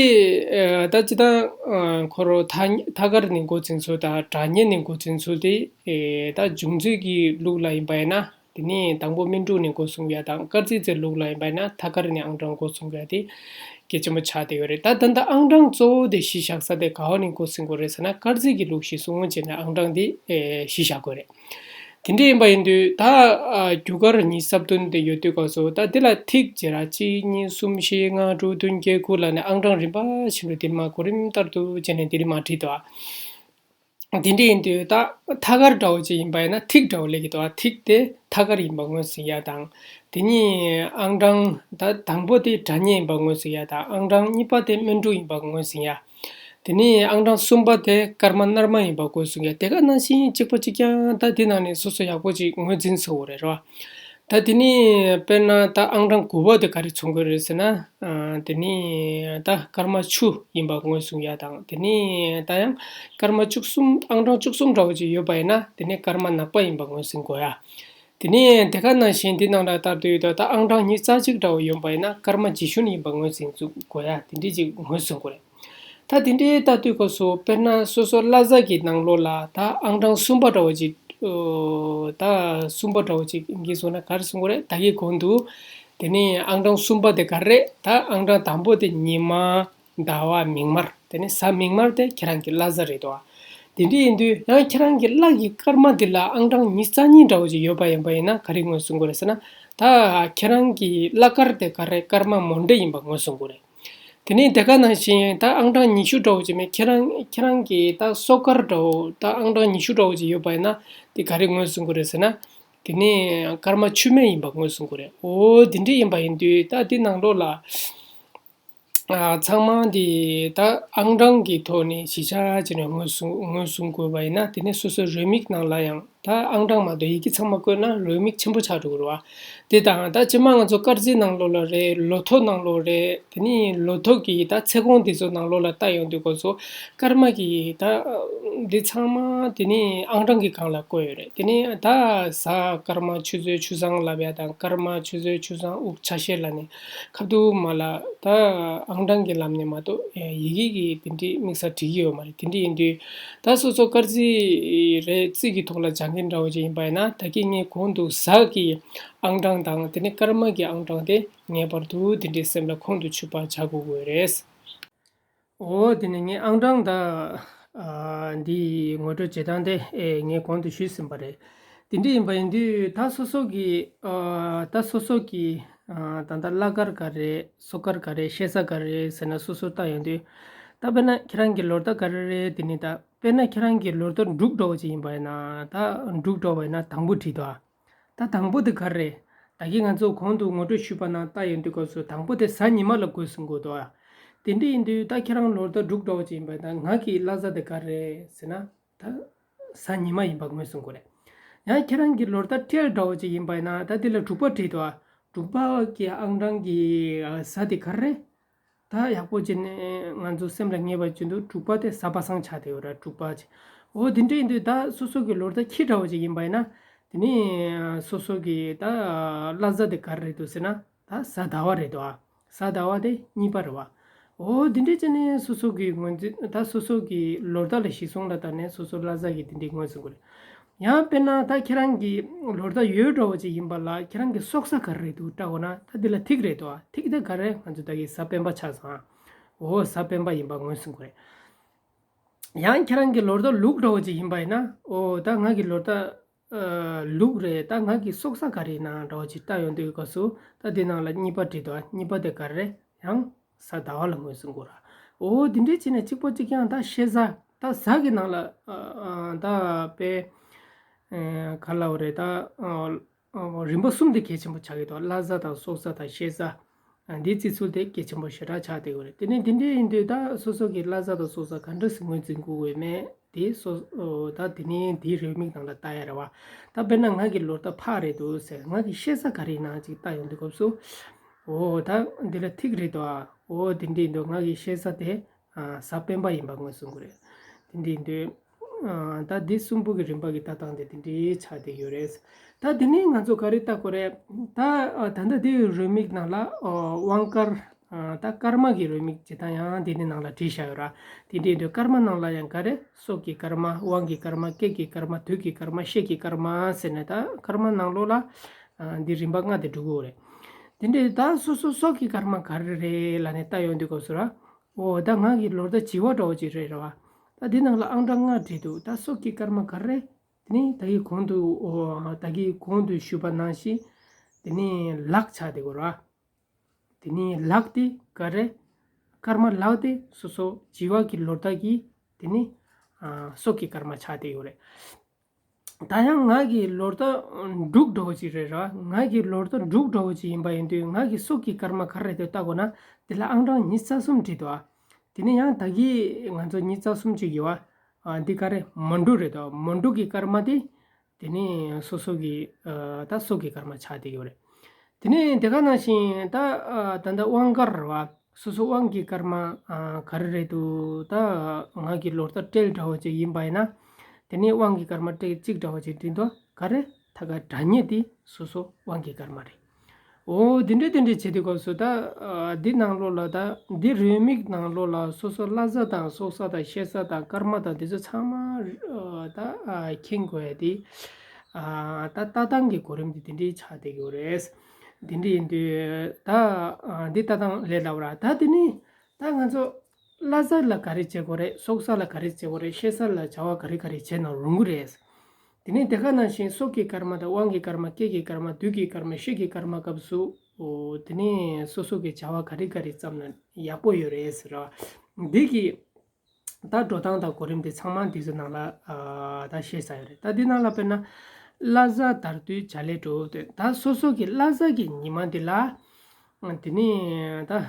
ཨ། ད་སྤྱིར་བཏང་། ཨ། ཁོ་རང་ཐ་ཐ་སྐར་ནས་འགོ་འཛིན་ཚུལ་དང་སྒྲ་སྙན་ནས་འགོ་འཛིན་ཚུལ་དེ། ཨེ། ད་འབྱུང་རྩིས་ཀྱི་ལུགས་ལ་ཡིན་པ་ཡིན་ན། དེ་ནས་དང་པོ་སྨིན་དྲུག་ནས་འགོ་བཟུང་ཡ་དང་། སྐར་རྩིས་ཀྱི་ལུགས་ལ་ཡིན་པ་ཡིན་ན་ཐ་སྐར་ནས་ཨང་གྲངས་འགོ་བཟུང་ཡ་དེ་གལ་ཆེན་པོ་ཆགས་བསྡད་ཡོད་རེད། ད་ད་ལྟ་ཨང་གྲངས་གཙོ་བོ་དེ་གཞི་བཞག་ས་དེ་ག་བ་ནས་འགོ་འཛིན་དགོས་རེད་ཟེར་ན། སྐར་རྩིས་ཀྱི་ལུགས་གཞིར་བཟུང་བྱས་ནས་ཨང་གྲངས་དེ། ཨེ། གཞི་བཞག་དགོས་རེད། དེ་འདྲ་ཡིན་པ་ཡིན་དུས་ད། ཨ། རྒྱུ་སྐར་ཉི་ཤུ་རྩ་བདུན་དེ་ཡོད་དུས་སྐབས་སུ་ད་དེ་ལ་ཐིག་བྱས་ར་གཅིག་གཉིས་གསུམ་བཞི་ལྔ་དྲུག་བདུན་བརྒྱད་དགུ་ལབ་ནས་ཨང་གྲངས་རིམ་པ་བཞིན་དུ་དེ་མར་གོ་རིམ་ལྟར་དུ་བྱས་ནས་དེ་རིང་མར་བྲིས་འདུག་ཨ། དེ་འདྲ་ཡིན་དུས་ད་ཐ་སྐར་འདྲ་བོ་ཅིག་ཡིན་པ་ཡིན་ན་ཐིག་འདྲ་བོ་སླེབས་ཀྱི་འདུག་ཨ། ཐིག་དེ་ཐ་སྐར་ཡིན་པ་ངོས་ཟིན་ཡ་དང་། དེ་ནས་ཨང་གྲངས་ད་དང་པོ་དེ་སྒྲ་སྙན་ཡིན་པ་ངོས་ཟིན་ཡ་དང་། ཨང་གྲངས་གཉིས་པ་དེ་སྨིན་དྲུག་ཡིན་པ་ངོས་ཟིན་ཡ། དེ་ནས་ཨང་གྲངས་གསུམ་པ་དེ་སྐར་མ་སྣར་མ་ཡིན་པ་ངོས་བཟུང་ཡ། དེ་ག་ནང་བཞིན་གཅིག་པ་གཅིག་རྐྱང་ད་དེ་ནང་ནས་སོ་སོ་ཡག་པོ་ཅིག་ངོས་འཛིན་ཚར་བ་རེད་རོ། ད་དེ་ནས་དཔེར་ན་ད་ཨང་གྲངས་དགུ་པ་དེ་ག་རེ་མཚོན་གྱི་རེད་ཟེར་ན། ཨ། དེ་ནས་ད་སྐར་མ་ཆུ་ཡིན་པ་ངོས་བཟུང་ཡ་དང་། དེ་ནས་ད་ཡང་སྐར་མ་བཅུ་གསུམ། ཨང་གྲངས་བཅུ་གསུམ་འདྲ་བོ་ཅིག་ཡོད་པ་ཡིན་ན་དེ་ནས་སྐར་མ་ནག་པ་ཡིན་པ་ངོས་འཛིན་དགོས་ཡ། དེ་ནས་དེ་ག་ནང་བཞིན་འདི་ནང་ལ་ལྟར་དུ་ཡོད་དོ། ད་ཨང་གྲངས་ཉི་ཤུ་རྩ་གཅིག་འདྲ་བོ་ཡོད་པ་ཡིན་ན་སྐར་མ་རྗེས་ཤུལ་ཡིན་པ་ངོས་འཛིན་དགོས་ཡ་དེ་འདྲ་ཅིག་ངོས་བཟུང་དགོས་རེད། ད་དེ་འདྲའི་ལྟ་དུས་སྐབས་སུ་དཔེར་ན་སོ་སོ་གླ་གཟའ་གི་ནང་ལོགས་ལ་ད་ཨང་གྲངས་གསུམ་པ་འདྲ་བོ་ཅིག་ ཨོ། ད་གསུམ་པ་འདྲ་བོ་ཅིག་འགི་སོང་ན་ག་རེ་གསུང་གི་རེད། ད་གི་གོང་དུ་དེ་ནི་ཨང་གྲངས་གསུམ་པ་དེ་ག་རེ་རེད། ད་ཨང་གྲངས་དང་པོ་དེ་ཉི་མ། ཟླ་བ། མིག་དམར། དེ་ནི་གཟའ་མིག་དམར་དེ་ཁྱེད་རང་གི་བླ་གཟའ་རེད་དོ། དེ་འདྲ་ཡིན་དུས་ཡང་ཁྱེད་རང་གི་བླ་གི་སྐར་མ་འདི་ལ་ཨང་གྲངས་ཉི་ཤུ་རྩ་གཉིས་འདྲ་བོ་ཅིག་ཡོད་པ་ཡིན་པ་ཡིན་ན་ག་རེ་ངོས་བཟུང་དགོས་རེད་ཟེར་ན། ད་ཁྱེད་རང་གི་བླ་སྐར་དེ་ག་རེ་སྐར་མ་མོ་འདྲ་ཡིན་པ་ངོས་བཟུང་དགོས་རེད། དེ་ནས་དེ་ག་ནང་བཞིན་ད་ཨང་གྲངས་ཉི་ཤུ་འདྲ་བོ་ཅིག་མེད། ཁྱེད་རང་ཁྱེད་རང་གི་ད་སྲོག་སྐར་འདྲ་བོ་ད་ཨང་གྲངས་ཉི་ཤུ་འདྲ་བོ་ཅིག་ཡོད་པ་ཡིན་ན་དེ་ག་རེ་ངོས་བཟུང་དགོས་རེད་ཟེར་ན། དེ་ནས་སྐར་མ་མཆོད་མེ་ཡིན་པ་ངོས་བཟུང་དགོས་རེད། འོ་དེ་འདྲ་ཡིན་པ་ཡིན་དུས་ད་དེ་ནང་ལོགས་ལ། ཨ། ཚང་མ་འདི་ད་ཨང་གྲངས་ཀྱི་ཐོག་ནས་གཞི་ཆགས་བྱས་ནས་ངོས་བཟུང་ངོས་བཟུང་དགོས་པ་ཡིན་ན། དེ་ནས་སོ་སོའི་རེའུ་མིག་ནང་ལ་ཡང་ད་ཨང་གྲངས་མ་གཏོགས་ཡི་གེ་ཚང་མ་བཀོད་ན་རེའུ་མིག་ཆེན་པོ་ཆགས་འགྲོ་གི་རེད་བ། དེ་དང་ད་སྤྱིར་བཏང་ང་ཚོ་སྐར་རྩིས་ནང་ལོགས་ལ་རེད། ལོ་ཐོ་ནང་ལོགས་རེད། དེ་ནས་ལོ་ཐོ་གི་ད་ཚེས་གོང་དེ་ཚོ་ནང་ལོགས་ལ་ལྟ་ཡོང་དུས་སྐབས་སུ་སྐར་མ་གི་ད་འདི་ཚང་མ་དེ་ནས་ཨང་གྲངས་ཀྱི་སྒང་ལ་བཀོད་ཡོད་རེད། དེ་ནས་ད་གཟའ་སྐར་མ་ཆུ་ཚོད་ཆུ་བཟང་ལབ་ཡ་དང་སྐར་མ་ཆུ་ཚོད་ཆུ་བཟང་དབུགས་ཆ་ཤས་ལབ་ནས་ཁ་ཐུག་མ་ལ་ད་ཨང་གྲངས་ཀྱི་ལམ་ནས་མ་གཏོགས་ཡི་གེ་གི་དེ་འདྲའི་དམིགས་བསལ་བྲིས་ཀྱི་ཡོད་མ་རེད། དེ་འདྲ་ཡིན་དུས་ད་སོ་སོ་སྐར་རྩིས་རེད། རྩིས་ཀྱི་ཐོག་ལ་སྦྱང་མཁན་འདྲ་བོ་ཅིག་ཡིན་པ་ཡིན་ན་ད་གིན་ངས་གོང་དུ་གཟའ་གི་ཨང་གྲངས་དང་དེ་ནས་སྐར་མ་གི་ཨང་གྲངས་དེ་ངེས་པར་དུ་དེ་འདྲའི་སེམས་ལ་ཁོང་དུ་ཆུད་པ་བྱ་དགོས་ཀྱི་ཡོད་རེད། འོ་དེ་ནས་ངས་ཨང་གྲངས་དང་། ཨ། འདི་ངོ་སྤྲོད་བྱེད་སྟངས་དེ་ཨེ་ངས་གོང་དུ་ཞུས་ཟིན་པ་རེད། དེ་འདྲ་ཡིན་པ་ཡིན་དུས་ད་སོ་སོ་གི། ཨ། ད་སོ་སོ་གི། ཨ། ད་ལྟ་བླ་སྐར་ག་རེ། སྲོག་སྐར་ག་རེ། ཤེས་གཟའ་ག་རེ་ཟེར་ན་སོ་སོ་ལྟ་ཡོང་དུས། ད་དཔེར་ན་ཁྱེད་རང་གི་ལོ་ཟླ་ག་རེ་རེད། དེ་ནས་ད་དཔེར་ན་ཁྱེད་རང་གི་ལོ་ཟླ་འབྲུག་འདྲ་བོ་ཅིག་ཡིན་པ་ཡིན་ན་ད་འབྲུག་འདྲ་བ་ཡིན་ན་དང་པོ་བྲིས་འདུག་ཨ། ད་དང་པོ་དེ་ག་རེ་རེད། ད་གིན་ང་ཚོ་གོང་དུ་ངོ་སྤྲོད་ཞུས་པ་ནང་ལྟ་ཡོང་དུས་སྐབས་སུ་དང་པོ་དེ་གཟའ་ཉི་མ་ལ་འགོས་སུ་འགོས་འདུག་ཨ། དེ་འདྲ་ཡིན་དུས་ད་ཁྱེད་རང་ལོ་ཟླ་འབྲུག་འདྲ་བོ་ཅིག་ཡིན་པ་ཡིན་ན་ང་གི་བླ་གཟའ་དེ་ག་རེ་རེད་ཟེར་ན། ད་གཟའ་ཉི་མ་ཡིན་པ་ངོས་སུ་འགོས་རེད། ཡང་ཁྱེད་རང་གི་ལོ་ཟླ་སྤྲེལ་འདྲ་བོ་ཅིག་ཡིན་པ་ཡིན་ན་ད་དེ་ལ་དྲུག་པ་བྲིས་འདུག་ཨ། དྲུག་པ་གི་ཨང་གྲངས་ཀྱི་གཟའ་དེ་ག་རེ་རེད། ད་ཡག་པོ་བྱས་ནས་ང་ཚོ་སེམས་ལ་ངེས་པ་བྱེད་དུས་དྲུག་པ་དེ་གཟའ་པ་སངས་ཆགས་བསྡད་ཡོད་ར། དྲུག་པ་བྱས། འོ་དེ་འདྲ་ཡིན་དུས་ད་སོ་སོ་གི་ལོ་ཟླ་ཁྱི་འདྲ་བོ་ཅིག་ཡིན་པ་ཡིན་ན། དེ་ནི་སོ་སོ་གི་ད་བླ་གཟའ་དེ་ག་རེ་རེད་འདུག་ཟེར་ན་ད་གཟའ་ཟླ་བ་རེད་འདུག་ཨ། གཟའ་ཟླ་བ་དེ་གཉིས་པ་རེད་བ། འོ་དེ་འདྲ་བྱས་ནས་སོ་སོ་གི་ངོས་འཛིན་ད་སོ་སོ་གི་ལོ་ཟླ་ལ་གཞི་བཟུང་ལ་བལྟས་ནས་སོ་སོ་བླ་གཟའ་གི་དེ་འདྲའི་ངོས་འཛིན་དགོས་རེད། ཡང་དཔེར་ན་ད་ཁྱེད་རང་གི་ལོ་ཟླ་ཡོས་འདྲ་བོ་ཅིག་ཡིན་པ་ལ་ཁྱེད་རང་གི་སྲོག་གཟའ་ག་རེ་རེད་འདུག་བལྟ་དགོས་ན་ད་འདི་ལ་ཐིག་རེད་དོ། ཐིག་དེ་ག་རེ་ང་ཚོ་ད་གི་གཟའ་སྤེན་པ་ཆགས་སོང་ཨ། འོ་གཟའ་སྤེན་པ་ཡིན་པ་ངོས་ཟིན་དགོས་རེད། ཡང་ཁྱེད་རང་གི་ལོ་ཟླ་ལུག་འདྲ་བོ་ཅིག་ཡིན་པ་ཡིན་ན་འོ་ད་ང་གི་ལོ་ཟླ་ཨ་ལུག་རེད། ད་ང་གི་སྲོག་གཟའ་ག་རེ་ཡིན་ན་འདྲ་བོ་ཅིག་བལྟ་ཡོང་དུས་སྐབས་སུ་ད་འདི་ནང་ལ་གཉིས་པ་བྲིས་འདུག་གཉིས་པ་དེ་ག་རེ་རེད། ཡང་གཟའ་ཟླ་བ་ལ་ངོས་ཟིན་དགོས་ར། འོ་འདི་འདྲས་བྱས་ནས་གཅིག་པ་གཅིག་རྐྱང་ད་ཤེས་གཟའ་ད་གཟའ་གི་ནང་ལ་ཨ་ཨ་ད་དཔེ་ཨ་ག་ལབ་དགོས་རེད། ད་ཨ་ཨ་རིམ་པ་གསུམ་དེ་གལ་ཆེན་པོ་ཆགས་ཀྱི་འདུག་བླ་གཟའ་དང་སྲོག་གཟའ་དང་ཤེས་གཟའ། ཨ་འདིའི་བརྩི་ཚུལ་དེ་གལ་ཆེན་པོ་ཞེ་དྲག་ཆགས་བསྡད་ཡོད་རེད། དེ་ནས་འདི་འདྲས་ཡིན་དུས་ད་སོ་སོ་གི་བླ་གཟའ་དང་སྲོག་གཟའ་ག་འདྲ་སེ་ངོས་འཛིན་དགོས་ཡོད་མེད་དེ་སོ་ཨོ་ད་དེ་ནས་དེའི་རེའུ་མིག་ནང་ལ་ལྟ་ཡ་རེད་བ། ད་དཔེར་ན་ང་གི་ལོ་ཟླ་ཕག་རེད་འདུག་ཟེར། ང་གི་ཤེས་གཟའ་ག་རེ་ཡིན་ན་ཅིག་ལྟ་ཡོང་དུས་སྐབས་སུ། ཨོ་ད་འདི་ལ་ཐིག་རེད་འདུག་ཨ། ཨོ་དེ་འདྲས་ཡིན་དུས་ང་གི་ཤེས་གཟའ་དེ་ཨ་གཟའ་སྤེན་པ་ཡིན་པ་ངོས་བཟུང་དགོས་རེད། དེ་འདྲས་ཡིན་དུས་ཨ་ད་འདི་གསུམ་པོ་གི་རིམ་པ་གི་ལྟ་སྟངས་དེ་དེ་འདྲས་ཆགས་བསྡད་ཡོད་རེད། ད་དེ་ནས་ང་ཚོ་ག་རེ་ལྟ་དགོས་རེད། ད་ཨ་ད་ལྟ་དེའི་རེའུ་མིག་ནང་ལ་ཨོ་དབང་སྐར། ཨ་ད་སྐར་མ་གི་རེའུ་མིག་ཇི་ལྟར་ཡང་འདི་ནི་ནང་ལ་བྲིས་བཞག་ཡོད་ར། དེ་འདྲའི་དུས་སྐར་མ་ནང་ལ་ཡང་ག་རེ་སྲོག་གི་སྐར་མ། དབང་གི་སྐར་མ། སྐེག་གི་སྐར་མ། དུས་ཀྱི་སྐར་མ། གཤེད་ཀྱི་སྐར་མ་ཟེར་ནས་ད་སྐར་མ་ནང་ལོགས་ལ་ཨ་འདི་རིམ་པ་ལྔ་དེ་འགྲོ་གི་ཡོད་རེད། དེ་འདྲའི་ད་སོ་སོ་སྲོག་གི་སྐར་མ་ག་རེ་རེད་ལབ་ནས་ལྟ་ཡོང་དུས་སྐབས་སུ་ར། འོ་ད་ང་གི་ལོ་ཟླ་བྱི་བ་འདྲ་བོ་ཅིག་རེད་ར་བ། ད་འདི་ནང་ལ་ཨང་གྲངས་ལྔ་བྲིས་འདུག་ད་སྲོག་གི་སྐར་མ་ག་རེ་རེད། དེ་ནི་ད་གི་གོང་དུ་འོ་ད་གི་གོང་དུ་ཞུས་པ་ནང་བཞིན་དེ་ནི་ལག་ཆགས་བསྡད་ཡོད་ར། དེ་ནི་ལག་དེ་ག་རེ། སྐར་མ་ལག་དེ་སོ་སོ་བྱི་བ་གི་ལོ་ཟླ་གི་དེ་ནི་ཨ་སྲོག་གི་སྐར་མ་ཆགས་བསྡད་ཡོད་རེད། ད་ཡང་ང་གི་ལོ་ཟླ་འབྲུག་འདྲ་བོ་ཅིག་རེད་ར། ང་གི་ལོ་ཟླ་འབྲུག་འདྲ་བོ་ཅིག་ཡིན་པ་ཡིན་དུས་ང་གི་སྲོག་གི་སྐར་མ་ག་རེ་རེད་དེ་ལྟ་དགོས་ན་དེ་ལ་ཨང་གྲངས་ཉི་ཤུ་རྩ་གསུམ་བྲིས་འདུག་ཨ། དེ་ནི་ཡང་ད་གི་ང་ཚོ་ཉི་ཤུ་རྩ་གསུམ་ཅིག་ཡོད་ཨ། འདི་ག་རེ་མོན་འབྲུག་རེད་དོ། མོན་འབྲུག་གི་སྐར་མ་དེ། དེ་ནས་སོ་སོ་གི་ཨ་ད་སྲོག་གི་སྐར་མ་ཆགས་བསྡད་ཡོད་རེད། དེ་ནས་དེ་ག་ནང་བཞིན་ད་ཨ་ད་ལྟ་དབང་སྐར་རེད་བ། སོ་སོ་དབང་གི་སྐར་མ་ཨ་ག་རེ་རེད་འདུག་ད་ང་གི་ལོ་ཟླ་སྤྲེལ་འདྲ་བོ་ཅིག་ཡིན་པ་ཡིན་ན། དེ་ནས་དབང་གི་སྐར་མ་སྤྲེལ་གཅིག་འདྲ་བོ་ཅིག་བྲིས་འདུག་ག་རེ་ད་ག་དྲ་ཉེ་དེ་སོ་སོ་དབང་གི་སྐར་མ་རེད། འོ་དེ་འདྲ་དེ་འདྲ་བྱེད་དུས་སྐབས་སུ་ད་འདི་ནང་ལོགས་ལ་ད་འདི་རེའུ་མིག་ནང་ལོགས་ལ་སོ་སོ་བླ་གཟའ་དང་སྲོག་གཟའ་དང་ཤེས་གཟའ་དང་སྐར་མ་དང་དེ་ཚོ་ཚང་མ་ད་མཁྱེན་དགོས་ཡ་དེ་ད་ལྟ་སྟངས་ཀྱི་གོ་རིམ་དེ་དེ་འདྲའི་ཆགས་བསྡད་ཀྱི་ཡོད་རེད། དེ་འདྲ་ཡིན་དུས་ད་འདི་ལྟ་སྟངས་ལས་སླ་བོ་ར། ད་དེ་ནི་ད་ང་ཚོ་བླ་གཟའ་ལ་ག་རེ་བྱེད་དགོས་རེད། སྲོག་གཟའ་ལ་ག་རེ་བྱེད་དགོས་རེད། ཤེས་གཟའ་ལ་བྱ་བ་ག་རེ་ག་རེ་བྱས་ན་རུང་གི་རེད། དེ་ནས་དེ་ག་ནང་བཞིན་སྲོག་གི་སྐར་མ་དང་དབང་གི་སྐར་མ། སྐྱེས་ཀྱི་སྐར་མ། དུས་ཀྱི་སྐར་མ། ཤི་གི་སྐར་མ་སྐབས་སུ་འོ་དེ་ནས་སོ་སོ་གི་བྱ་བ་ག་རེ་ག་རེ་བརྩམས་ན་ཡག་པོ་ཡོད་རེད་ཟེར་བ། འདི་གི་ད་འགྲོ་སྟངས་དང་གོ་རིམ་དེ་ཚང་མ་འདི་ཚོ་ནང་ལ་ཨ་ད་བཤད་ཚར་ཡོད་རེད། ད་འདི་ནང་ལ་དཔེར་ན་བླ་གཟའ་དར་དུས་བྱ་ལས་འགྲོ་འདོད། ད་སོ་སོ་གི་བླ་གཟའ་གི་ཉི་མ་འདི་ལ་དེ་ནས་ད་བྱ་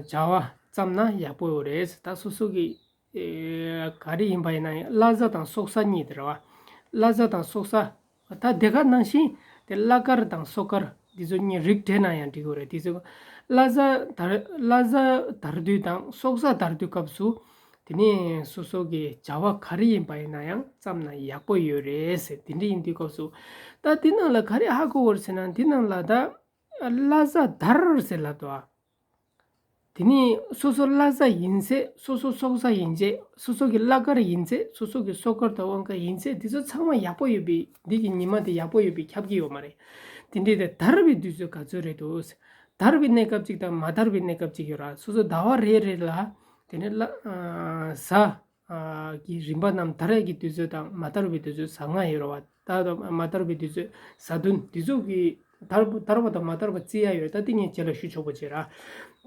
བ་བརྩམས་ན་ཡག་པོ་ཡོད་རེད། ད་སོ་སོ་གི་ཨེ་ག་རེ་ཡིན་པ་ཡིན་ན་ཡང་བླ་གཟའ་དང་སྲོག་གཟའ་གཉིས་དེ་རེད་བ། བླ་གཟའ་དང་སྲོག་གཟའ། ད་དེ་ག་ནང་བཞིན་དེ་བླ་སྐར་དང་སྲོག་སྐར་འདི་ཚོ་གཉིས་རིགས་འགྲེ་ན་ཡང་འགྲིག་གི་རེད། དེ་ཚོ་བླ་གཟའ་དར་བླ་གཟའ་དར་དུས་དང་སྲོག་གཟའ་དར་དུས་སྐབས་སུ་དེ་ནས་སོ་སོ་གི་བྱ་བ་ག་རེ་ཡིན་པ་ཡིན་ན་ཡང་བརྩམས་ན་ཡག་པོ་ཡོད་རེད་ཟེར། དེ་འདྲ་ཡིན་དུས་སྐབས་སུ་ད་དེ་ནང་ལ་ག་རེ་ཧ་གོ་དགོས་རེད་ཟེར་ན། དེ་ནང་ལ་ད་བླ་གཟའ་དར་ཟེར་ལབ་འདུག་ཨ། དེ་ནི་སོ་སོ་བླ་གཟའ་ཡིན་ཚེ། སོ་སོ་སྲོག་གཟའ་ཡིན་ཚེ། སོ་སོ་གི་བླ་སྐར་ཡིན་ཚེ། སོ་སོ་གི་སྲོག་སྐར་དང་དབང་སྐར་ཡིན་ཚེ། འདི་ཚོ་ཚང་མ་ཡག་པོ་ཡོད་པའི་འདི་གི་ཉི་མ་དེ་ཡག་པོ་ཡོད་པའི་ཁྱབ་ཀྱི་ཡོད་མ་རེད། དེ་འདྲའི་དེ་དར་བའི་དུས་ཚོད་ག་ཚོད་རེད་འདུག། དར་བའི་གནས་སྐབས་གཅིག་དང་མ་དར་བའི་གནས་སྐབས་གཅིག་ཡོད་ར། སོ་སོ་ཟླ་བ་རེ་རེ་ལ་དེ་ནི་བླ་ཨ་གཟའ་ཨ་གི་རིམ་པ་རྣམས་དར་ཡག་གི་དུས་ཚོད་དང་མ་དར་བའི་དུས་ཚོད་གཟའ་ལྔ་ཡོད་ར་བ། ད་དང་མ་དར་བའི་དུས་ཚོད་གཟའ་བདུན། དེ་ཚོ་གི་དར་དར་བ་དང་མ་དར་བ་བརྩི་ཡ་ཡོད། ད་དེ་ངས་རྗེས་ལ་ཞུ་ཆོག་པ་བྱེད་ར།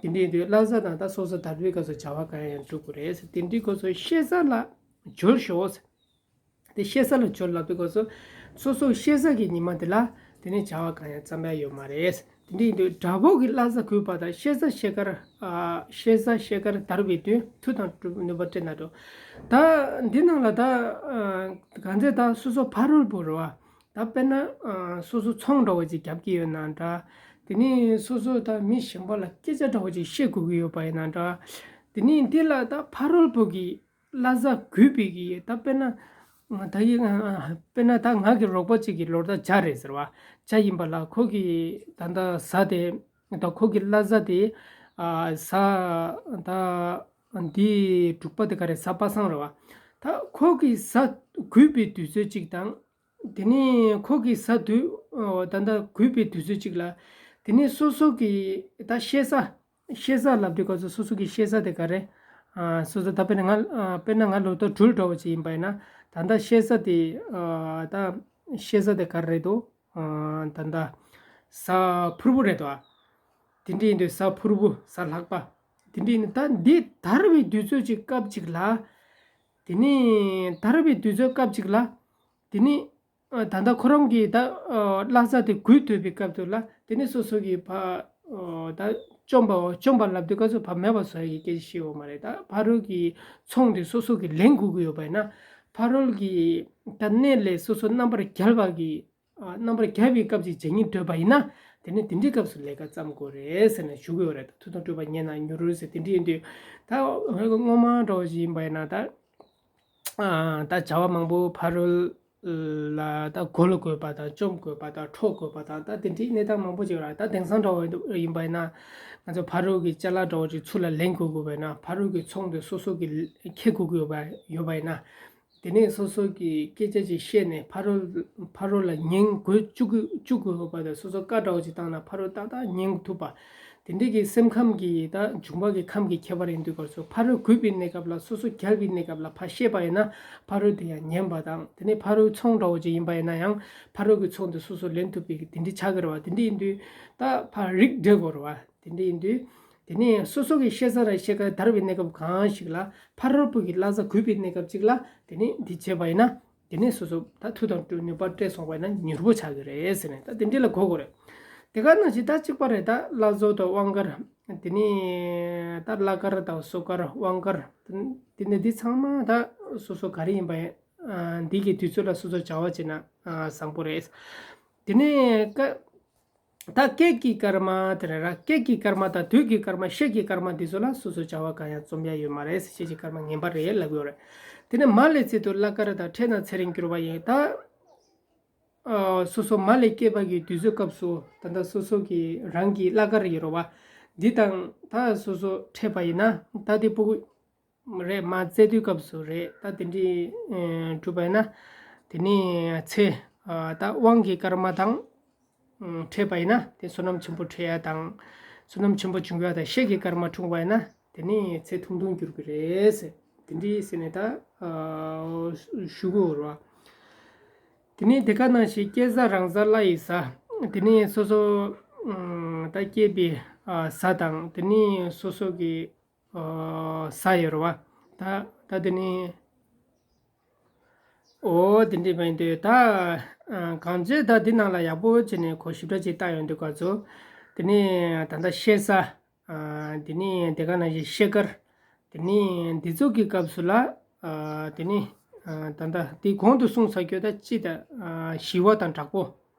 དེ་འདྲའི་དུས་བླ་གཟའ་དང་ད་སྲོག་གཟའ་དར་བའི་སྐབས་སུ་བྱ་བ་གང་ཡང་འགྲུབ་དགོས་རེད། དེ་འདྲའི་སྐབས་སུ་ཤེས་གཟའ་ལ་འཇོལ་ཤོག། དེ་ཤེས་གཟའ་ལ་འཇོལ་ལབ་པའི་སྐབས་སུ་སོ་སོ་ཤེས་གཟའ་གི་ཉི་མ་དེ་ལ་དེ་ནས་བྱ་བ་གང་ཡང་བརྩམ་ཡ་ཡོད་མ་རེད། དེ་འདྲའི་དུས་དགྲ་བོ་གི་བླ་གཟའ་གུས་པ་དང་ཤེས་གཟའ་ཤེས་སྐར་ཨ་ཤེས་གཟའ་ཤེས་སྐར་དར་བའི་དུས་མཐུ་དང་གྲུབ་ནུས་པ་སྤྲད་ན་འགྲོ། ད་འདི་ནང་ལ་ད་ཨ་གང་ཚེ་ད་སོ་སོ་ཕ་རོལ་པོ་རེད་བ། ད་དཔེར་ན་ཨ་སོ་སོ་ཚོང་འདྲ་བོ་ཅིག་རྒྱབ་ཀྱི་ཡོད་ན་འདྲ། དེ་ནས་སོ་སོ་ད་མི་གཞན་པ་ལ་སྐད་ཆ་འདྲ་བོ་ཅིག་བཤད་དགོས་ཀྱི་ཡོད་པ་ཡིན་ན་འདྲ། དེ་ནས་འདི་ལ་ད་ཕ་རོལ་པོ་གི་བླ་གཟའ་གུས་པའི་གི་ད་དཔེར་ན་ད་ཡི་དཔེར་ན་ད་ང་གི་རོགས་པ་གཅིག་གི་ལོ་ཟླ་བྱ་རེད་ཟེར་བ། བྱ་ཡིན་པ་ལ་ཁོ་གི་ད་ལྟ་གཟའ་དེ་ད་ཁོ་གི་བླ་གཟའ་དེ་ཨ་གཟའ་ད་འདི་དྲུག་པ་དེ་ག་རེ་གཟའ་པ་སངས་རེད་བ། ད་ཁོ་གི་གཟའ་གུས་པའི་དུས་ཚོད་གཅིག་དང་། དེ་ནས་ཁོ་གི་གཟའ་དུས་ཨོ་ད་ལྟ་གུས་པའི་དུས་ཚོད་གཅིག་ལ། དེ་ནས་སོ་སོ་གི་ད་ཤེས་གཟའ། ཤེས་གཟའ་ལབ་དུས་སྐབས་སུ་སོ་སོ་གི་ཤེས་གཟའ་དེ་ག་རེ། ཨ་སོ་སོ་ད་དཔེར་ན་ང་ཨ་དཔེར་ན་ང་ལོ་ཐོ་སྦྲུལ་འདྲ་བོ་ཅིག་ཡིན་པ་ཡིན་ན། ད་ལྟ་ཤེས་གཟའ་དེ་ཨ་ད་ཤེས་གཟའ་དེ་ག་རེ་རེད་དོ། ཨ་ད་ལྟ་གཟའ་ཕུར་བུ་རེད་དོ། ཨ་དེ་འདྲ་ཡིན་དུས་གཟའ་ཕུར་བུ་གཟའ་ལྷག་པ། དེ་འདྲ་ཡིན་ད་འདི་དར་བའི་དུས་ཚོད་ཅིག་སྐབས་ཅིག་ལ། དེ་ནས་དར་བའི་དུས་ཚོད་སྐབས་ཅིག་ལ། དེ་ནས་ཨ་ད་ལྟ་ཁོ་རང་གིས་ད་ཨ་བླ་གཟའ་དེ་གུས་འདོད་པའི་སྐབས་དུ་ལ། དེ་ནས་སོ་སོ་གིས་ཕ་ཨ་ད་བཅོམ་པའོ། བཅོམ་པ་ལབ་དུས་སྐབས་སུ་ཕ་མེད་པ་བཟོ་ཡ་གི་སྐད་ཆ་བཤད་ཡོད་མ་རེད། ད་ཕ་རོལ་གྱི་ཚོང་དེ་སོ་སོ་གིས་ལེན་དགོས་ཀྱི་ཡོད་པ་ཡིན་ན། ཕ་རོལ་གྱི་ད་གནས་ལས་སོ་སོ་རྣམ་པར་རྒྱལ་བ་གི་ཨ་རྣམ་པར་རྒྱལ་བའི་སྐབས་ཅིག་བྱེད་སྙིང་འདོད་པ་ཡིན་ན། དེ་ནས་དེ་འདྲའི་སྐབས་སུ་ལས་ཀ་བརྩམ་དགོས་རེད་ཟེར་ནས་ཞུ་གི་ཡོད་རེད། མཐུ་དང་སྤྲུལ་པ་ཉན་ན་མྱུར་ཟེར་དེ་འདྲ་ཡིན་དུས། ད་སྔོན་མ་འདྲ་བོ་ཞིག་ཡིན་པ་ཡིན་ན་ད། ཨ་ད་བྱ་བ་མང་པོ་ཕ་རོལ་ལ་ད་རྒོལ་དགོས་པ་དང་བཅོམ་དགོས་པ་དང་འཕྲོག་དགོས་པ་དང་ད་དེ་འདྲའི་གནས་སྟངས་མང་པོ་ཅིག་ཡོད་རེད། ད་དེང་སང་འདྲ་བོ་ཡིན་པ་ཡིན་ན། ང་ཚོ་ཕ་རོལ་གྱི་ཅ་ལག་འདྲ་བོ་ཅིག་ཚུར་ལ་ལེན་དགོས་དགོས་པ་ཡིན་ན། ཕ་རོལ་གྱི་ཚོང་དེ་སོ་སོ་གིས་འཁྱེར་དགོས་ཀྱི་ཡོད་པ་ཡོད་པ་ཡིན་ན། དེ་ནས་སོ་སོ་གི་སྐད་ཆ་ཅིག་བཤད་ནས་ཕ་རོལ་ཕ་རོལ་ལ་ཉན་དགོས་བཅུག་གི་བཅུག་དགོས་ཡོད་པ་དང་། སོ་སོ་བཀའ་འདྲ་བོ་ཅིག་བཏང་ན་ཕ་རོལ་ཏག་ཏག་ཉན་ཐུབ་པ། དེ་འདྲའི་གི་སེམས་ཁམས་ཀྱི་ད་འབྱུང་བ་གི་ཁམས་ཀྱི་ཁྱད་པར་ཡིན་དུས་སྐབས་སུ། ཕ་རོལ་གུས་པའི་གནས་སྐབས་ལ་སོ་སོ་རྒྱལ་བའི་གནས་སྐབས་ལ་ཕ་བཤད་པ་ཡིན་ན་ཕ་རོལ་དེ་ཡང་ཉན་པ་དང་། དེ་ནས་ཕ་རོལ་ཚོང་འདྲ་བོ་ཅིག་ཡིན་པ་ཡིན་ན་ཡང་ཕ་རོལ་གྱི་ཚོང་དེ་སོ་སོ་ལེན་ཐུབ་པའི་གི་དེ་འདྲའི་ཆགས་ཀྱི་རེད་བ། དེ་འདྲ་ཡིན་དུས་ད་ཕ་རིགས་འགྲེ་དགོས་རེད་བ། དེ་འདྲ་ཡིན་དུས། དེ་ནས་སོ་སོ་གི་ཤེས་གཟའ་ར་ཤེས་སྐར་དར་བའི་གནས་སྐབས་གང་ཞིག་ལ་ཕ་རོལ་པོ་གི་བླ་གཟའ་གུས་པའི་གནས་སྐབས་ཅིག་ལ་དེ་ནས་འདི་བྱས་པ་ཡིན་ན། དེ་ནས་སོ་སོ་ད་མཐུ་དང་སྤྲུལ་ནུས་པ་སྤྲད་སོང་བ་ཡིན་ན་མྱུར་པོ་ཆགས་ཀྱི་རེད་ཟེར་ནས་ད་དེ་འདྲ་ལ་གོ་དགོས་རེད། དེ་ག་ནང་བཞིན་ད་གཅིག་པ་རེད། ད་བླ་གཟའ་དང་དབང་སྐར། དེ་ནས་ད་བླ་སྐར་དང་སྲོག་སྐར་དབང་སྐར། དེ་ནས་འདི་ཚང་མ་ད་སོ་སོ་ག་རེ་ཡིན་པ་ཡིན། འདི་གི་དུས་ཚོད་ལ་སོ་སོ་བྱ་བ་བྱས་ན་བཟང་པོ་རེད། དེ་ནས་ཀ་ད་སྐྱེས་ཀྱི་སྐར་མ་དེ་རེད་ར། སྐྱེས་ཀྱི་སྐར་མ་དང་དུས་ཀྱི་སྐར་མ་ཤེས་ཀྱི་སྐར་མ་འདི་ཚོ་ལ་སོ་སོ་བྱ་བ་གང་ཡང་རྩོམ་ཡ་ཡོད་མ་རེད། ཤེས་ཀྱི་སྐར་མ་ངན་པ་རེད་ལབ་ཡོད་རེད། དེ་ནས་མ་ལས་ཚེ་དུ་བླ་སྐར་དང་འཕྲད་ན་ཚེ་རིང་འགྱུར་བ་ཡིན། ད་ ཨ་སོ་སོ་མ་ལས་སྐྱེས་པ་གི་དུས་ཚོད་སྐབས་སུ་ད་ལྟ་སོ་སོ་གི་རང་གི་བླ་སྐར་ཡོད་རེད་བ། འདི་དང་ད་སོ་སོ་འཕྲད་པ་ཡིན་ན་ད་དེ་ཕྲུ་གུ་རེད་མ་བཙས་དུས་སྐབས་སུ་རེད། ད་དེ་འདྲའི་ཨ་གྲུབ་པ་ཡིན་ན་དེ་ནས་ཚེ་ཨ་ད་དབང་གི་སྐར་མ་དང་ཨ་འཕྲད་པ་ཡིན་ན་དེ་བསོད་ནམས་ཆེན་པོ་འཕྲད་ཡ་དང་། བསོད་ནམས་ཆེན་པོ་བྱུང་ཡ་དང་། གཤེད་ཀྱི་སྐར་མ་འཁྲུངས་པ་ཡིན་ན་དེ་ནས་ཚེ་ཐུང་ཐུང་འགྱུར་གྱི་རེད་ཟེར། དེ་འདྲའི་ཟེར་ནས་ད་ཨ་ཞུ་གི་ཡོད་རེད་བ། དེ་ནས་དེ་ག་ནང་བཞིན་སྐྱེས་བཟའ་རང་བཟའ་བླ་ཡི་བཟའ། དེ་ནས་སོ་སོ་ཨ་ད་སྐྱེས་པའི་ཨ་བཟའ་དང་། དེ་ནས་སོ་སོ་གི་ཨ་བཟའ་ཡོད་རེད་བ། ད་ད་དེ་ནས་ཨོ་དེ་འདྲས་མ་ཡིན་དུས་ད་ཨ་གང་ཅི་ད་འདི་ནང་ལ་ཡག་པོ་བྱས་ནས་གོ་ཞིབ་ཕྲ་ཅིག་བལྟ་ཡོང་དུས་ག་ཚོད། དེ་ནས་ད་ལྟ་གཤེད་བཟའ། ཨ་དེ་ནས་དེ་ག་ནང་བཞིན་གཤེད་སྐར། དེ་ནས་འདི་ཚོ་གི་སྐབས་སུ་ལ་ཨ་དེ་ནས་ཨ་ད་ལྟ་དེ་གོང་དུ་གསུངས་ཚར་གྱི་ད་སྤྱི་ད་ཨ་ཞི་བ་དང་དྲག་པོ་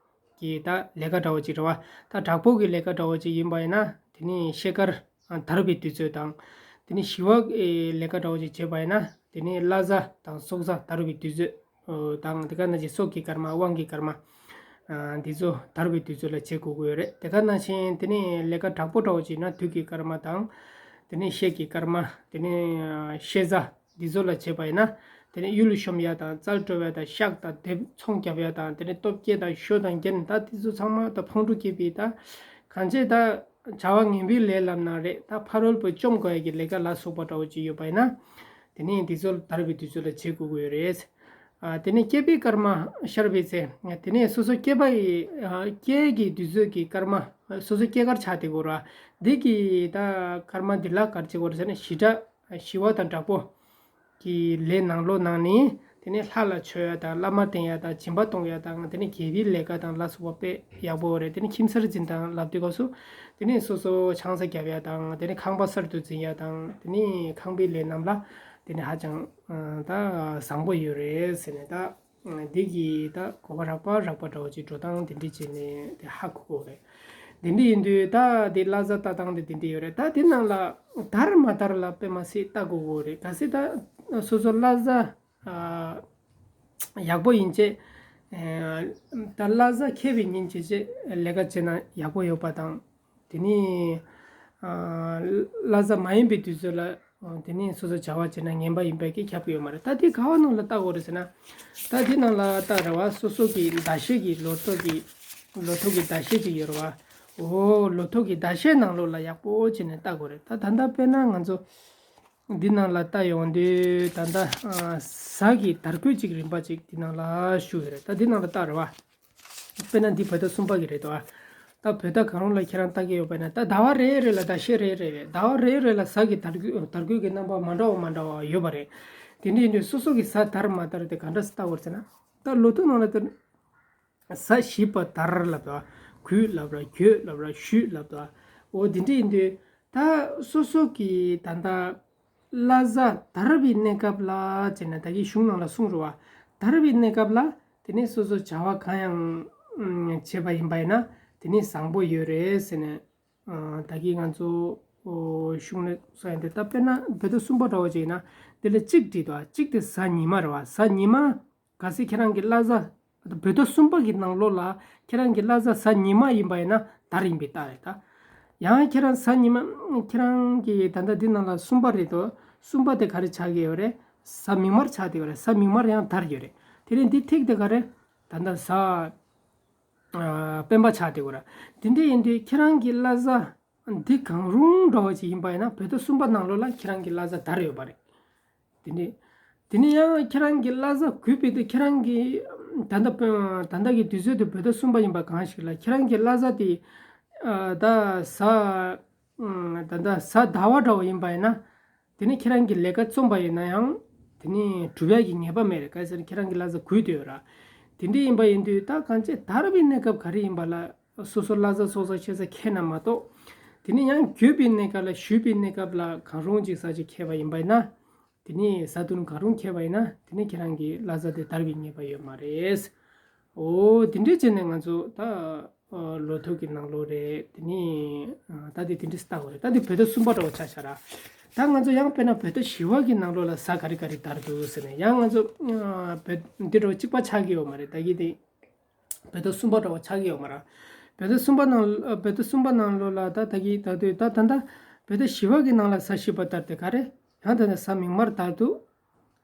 གི་ད་ལས་ཀ་འདྲ་བོ་ཅིག་རེད་བ། ད་དྲག་པོ་གི་ལས་ཀ་འདྲ་བོ་ཅིག་ཡིན་པ་ཡིན་ན་དེ་ནས་གཤེད་སྐར་ཨ་དར་བའི་དུས་ཚོད་དང་། དེ་ནས་ཞི་བ་ཨེ་ལས་ཀ་འདྲ་བོ་ཅིག་བྱས་པ་ཡིན་ན་དེ་ནས་བླ་གཟའ་དང་སྲོག་གཟའ་དར་བའི་དུས་ཚོད་དང་། དེ་ག་ནང་བཞིན་སྲོག་གི་སྐར་མ་དབང་གི་སྐར་མ་ཨ་འདི་ཚོ་དར་བའི་དུས་ཚོད་ལ་བྱེད་དགོས་ཀྱི་ཡོད་རེད། དེ་ག་ནང་བཞིན་དེ་ནས་ལས་ཀ་དྲག་པོ་འདྲ་བོ་ཅིག་ཡིན་ན་དུས་ཀྱི་སྐར་མ་དང་། དེ་ནས་གཤེད་ཀྱི་སྐར་མ། དེ་ནས་ཨ་གཤེད་གཟའ་འདི་ཚོ་ལ་བྱས་པ་ཡིན་ན་དེ་ནས་གཡུལ་གཤོམ་ཡ་དང་། རྩལ་སྤྲོ་བ་དང་། གཤག་དང་རྡེབ་ཚོང་རྒྱབ་ཡ་དང་། དེ་ནས་སྟོབས་སྐྱེད་དང་ཤོ་དང་རྒྱན་ད་འདི་ཚོ་ཚང་མ་ད་ཕུང་དཀྲུག་སྐྱེད་པའི་ད་གང་ཅི་ད་བྱ་བ་ངན་པའི་ལས་ལབ་ན་རེད། ད་ཕ་རོལ་པོ་བཅོམ་དགོས་ཡ་གི་ལས་ཀ་ལ་སོགས་པ་འདྲ་བོ་ཅིག་ཡོད་པ་ཡིན་ན་དེ་ནས་འདི་ཚོ་དར་བའི་དུས་ཚོད་ལ་བྱེད་དགོས་ཀྱི་ཡོད་རེད། ཨ་དེ་ནས་སྐྱེས་པའི་སྐར་མ་ཤར་བའི་ཚེ། དེ་ནས་སོ་སོ་སྐྱེས་པ་ཡི་ཨ་སྐྱེས་ཀྱི་དུས་ཚོད་ཀྱི་སྐར་མ་སོ་སོ་སྐྱེས་སྐར་ཆགས་བསྡད་ཀྱི་ཡོད་རེད་བ། འདི་གི་ད་སྐར་མ་འདི་ལ་ག་རེ་བྱེད་དགོས་རེད་ཟེར་ན་ཞི་དྲག་ཞི་བ་དང་དྲག་པོ་གི་ལས་ནང་ལོགས་ནང་ནས་དེ་ནས་ལྷ་ལ་མཆོད་ཡ་དང་། བླ་མ་བསྟེན་ཡ་དང་། སྦྱིན་པ་གཏོང་ཡ་དང་། དེ་ནས་དགེ་བའི་ལས་ཀ་དང་ལ་སོགས་པ་དཔེ་ཡག་པོ་རེད། དེ་ནས་ཁྱིམ་གསར་འཛིན་སྟངས་ལབ་དུས་སྐབས་སུ་དེ་ནས་སོ་སོ་ཆང་ས་བརྒྱབ་ཡ་དང་། དེ་ནས་ཁང་པ་གསར་དུ་འཛིན་ཡ་དང་། དེ་ནས་ཁང་པའི་ལས་རྣམས་ལ་དེ་ནས་ཧ་ཅང་ཨ་ད་བཟང་པོ་ཡོད་རེད་ཟེར་ནས། ད་འདི་གི་ད་གོ་བ་རགས་པ་རགས་པ་འདྲ་བོ་ཅིག་འགྲོ་སྟངས་དེ་འདྲ་བྱས་ནས་དེ་ཧ་གོ་གོ་རེད། དེ་འདྲ་ཡིན་དུས་ད་དེ་བླ་གཟའ་ལྟ་སྟངས་དེ་དེ་འདྲ་ཡོད་རེད། ད་དེ་ནང་ལ་དར་མ་དར་ལ་དཔེ་མ་སྲིད་ལྟ་དགོས་གོ་རེད། གལ་སྲིད་ད་སོ་སོ་བླ་གཟའ་ཨ་ཡག་པོ་ཡིན་ཚེ་ཨ་ད་བླ་གཟའ་འཁེལ་བའི་ཉིན་བྱས་ཚེ་ལས་ཀ་བྱས་ན་ཡག་པོ་ཡོད་པ་དང་། དེ་ནས་ཨ་བླ་གཟའ་མ་ཡིན་པའི་དུས་ཚོད་ལ་ཨ་དེ་ནས་སོ་སོ་བྱ་བ་བྱས་ན་ངན་པ་ཡིན་པའི་གི་ཁྱབ་ཀྱི་ཡོད་མ་རེད། ད་དེ་ག་བ་ནང་ལ་ལྟ་དགོས་རེད་ཟེར་ན། ད་དེ་ནང་ལ་ལྟ་རེད་བ། སོ་སོ་གི་ཟླ་ཤས་ཀྱི་ལོ་ཐོ་གི་ལོ་ཐོ་གི་ཟླ་ཤས་ཅིག་ཡོད་རེད་བ། འོ་ལོ་ཐོ་གི་ཟླ་ཤས་ནང་ལོགས་ལ་ཡག་པོ་བྱས་ནས་ལྟ་དགོས་རེད། ད་ད་ལྟ་དཔེར་ན་ང་ཚོ་འདི་ནང་ལ་ལྟ་ཡོང་དུས་ད་ལྟ་ཨ་གཟའ་གི་དར་གོས་ཅིག་རིམ་པ་ཅིག་འདི་ནང་ལ་ཞུ་ཡོད་རེད། ད་འདི་ནང་ལ་ལྟ་རེད་བ། དཔེར་ན་འདི་བོད་ཟླ་གསུམ་པ་གི་རེད་དོ། ད་བོད་ཟླ་གང་རུང་ལ་ཁྱེད་རང་ལྟ་གི་ཡོད་པ་ན། ད་ཟླ་བ་རེ་རེ་ལ་ཟླ་ཤས་རེ་རེ་རེད། ཟླ་བ་རེ་རེ་ལ་གཟའ་གི་དར་གོས་དར་གོས་ཀྱི་རྣམ་པ་མ་འདྲ་བ་མ་འདྲ་བ་ཡོད་པ་རེད། དེ་འདྲ་ཡིན་དུས་སོ་སོ་གི་གཟའ་དར་མ་དར་དེ་ག་འདྲ་སེ་ལྟ་དགོས་ཟེར་ན། ད་ལོ་ཐོ་ནང་ལ་དེ་གཟའ་བཞི་པ་དར་ལབ་དོ། གོས་ལབ་ར་གྱོད་ལབ་ར་གཞུ་ལབ་དོ། འོ་དེ་འདྲ་ཡིན་དུས་ད་སོ་སོ་གི་ད་ལྟ་བླ་གཟའ་དར་བའི་གནས་སྐབས་ལ་བྱས་ན། ད་གི་གཞུང་ནང་ལ་གསུངས་རེད་བ། དར་བའི་གནས་སྐབས་ལ་དེ་ནས་སོ་སོ་བྱ་བ་གང་ཡང་ཨ་བྱེད་པ་ཡིན་པ་ཡིན་ན་དེ་ནས་བཟང་པོ་ཡོད་རེད་ཟེར་ནས། ཨ་ད་གི་ང་ཚོ་ཨོ་གཞུང་ནས་གསུངས་ཡ་འདི། ད་དཔེར་ན་བོད་ཟླ་གསུམ་པ་འདྲ་བོ་ཅིག་ཡིན་ན་དེ་ལ་གཅིག་བྲིས་འདུག་གཅིག་དེ་གཟའ་ཉི་མ་རེད་བ། གཟའ་ཉི་མ། གལ་སྲིད་ཁྱེད་རང་གི་བླ་གཟའ་བོད་ཟླ་གསུམ་པ་གི་ནང་ལོགས་ལ་ཁྱེད་རང་གི་བླ་གཟའ་གཟའ་ཉི་མ་ཡིན་པ་ཡིན་ན་དར་ཡིན་པའི་རྟགས་རེད་ད། ཡང་ཁྱེད་རང་གཟའ་ཉི་མ་ཁྱེད་རང་གི་ད་ལྟ་འདི་ནང་ལ་གསུམ་པ་རེད་དོ། གསུམ་པ་དེ་ག་རེ་ཆགས་ཀྱི་ཡོད་རེད། གཟའ་མིག་དམར་ཆགས་བསྡད་ཡོད་རེད། གཟའ་མིག་དམར་ཡང་དར་ཡོད་རེད། དེ་རིང་འདི་ཐིག་དེ་ག་རེ། ད་ལྟ་གཟའ་ཨ་སྤེན་པ་ཆགས་བསྡད་ཡོད་རེད། དེ་འདྲ་ཡིན་དུས་ཁྱེད་རང་གི་བླ་གཟའ་འདི་གང་རུང་འདྲ་བོ་ཅིག་ཡིན་པ་ཡིན་ན་བོད་ཟླ་གསུམ་པ་ནང་ལོགས་ལ་ཁྱེད་རང་གི་བླ་གཟའ་དར་ཡོད་པ་རེད། དེ་ནས་དེ་ནས་ཡང་ཁྱེད་རང་གི་བླ་གཟའ་གུས་པའི་དུས། ཁྱེད་རང་གི་ད་ལྟ་ད་ལྟ་གི་དུས་ཚོད་དུ་བོད་ཟླ་གསུམ་པ་ཡིན་པ་གང་ཞིག་ལ་ཁྱེད་རང་གི་བླ་གཟའ་དེ་ཨ་ད་གཟའ་ཨ་ད་ད་གཟའ་ཟླ་བ་འདྲ་བོ་ཡིན་པ་ཡིན་ན། དེ་ནས་ཁྱེད་རང་གི་ལས་ཀ་རྩོམ་པ་ཡིན་ན་ཡང་དེ་ནས་གྲུབ་ཡག་གི་ངེས་པ་མེད་རེད། ག་རེ་ཟེར་ན་ཁྱེད་རང་གི་བླ་གཟའ་གུས་བསྡད་ཡོད་ར། དེ་འདྲ་ཡིན་པ་ཡིན་དུས་ད་གང་ཅི་དར་བའི་གནས་སྐབས་ག་རེ་ཡིན་པ་ལ་སོ་སོ་བླ་གཟའ་སྲོག་གཟའ་ཤེས་གཟའ་འཁེལ་ན་མ་གཏོགས། དེ་ནས་ཡང་གྱོད་པའི་གནས་སྐབས་ལ་ཞུས་པའི་གནས་སྐབས་ལ་གང་རུང་ཅིག་གཟའ་ཅིག་འཁེལ་བ་ཡིན་པ་ཡིན་ན། དེ་ནས་གཟའ་བདུན་གང་རུང་འཁེལ་བ་ཡིན་ན་དེ་ནས་ཁྱེད་རང་གི་བླ་གཟའ་དེ་དར་བའི་ངེས་པ་ཡོད་མ་རེད། འོ་དེ་འདྲས་བྱས་ནས་ང་ཚོ་ད་ཨ་ལོ་ཐོ་གི་ནང་ལོགས་རེད། དེ་ནས་ཨ་ད་དེ་དེ་འདྲས་ལྟ་དགོས་རེད། ད་དེ་བོད་ཟླ་གསུམ་པ་འདྲ་བོ་ཆགས་ཤག་ར། ད་ང་ཚོ་ཡང་དཔེར་ན་བོད་ཟླ་བཞི་པ་གི་ནང་ལོགས་ལ་གཟའ་ག་རེ་ག་རེ་དར་འདུག་ཟེར་ནས་ཡང་ང་ཚོ་ཨ་བོད་འདི་འདྲ་བོ་གཅིག་པ་ཆགས་ཀྱི་ཡོད་མ་རེད། ད་གི་དེ་ བོད་ཟླ་གསུམ་པ་འདྲ་བ་ཆགས་ཀྱི་ཡོད་མ་རེད། བོད་ཟླ་གསུམ་པ་ནང་བོད་ཟླ་གསུམ་པ་ནང་ལོགས་ལ་ད་ད་གི་ད་དུས་ད་ད་ད་བོད་ཟླ་བཞི་པ་གི་ནང་ལ་གཟའ་བཞི་པ་དར་དེ་ག་རེད། ཡང་ད་ནི་གཟའ་མིག་དམར་དར་འདུག་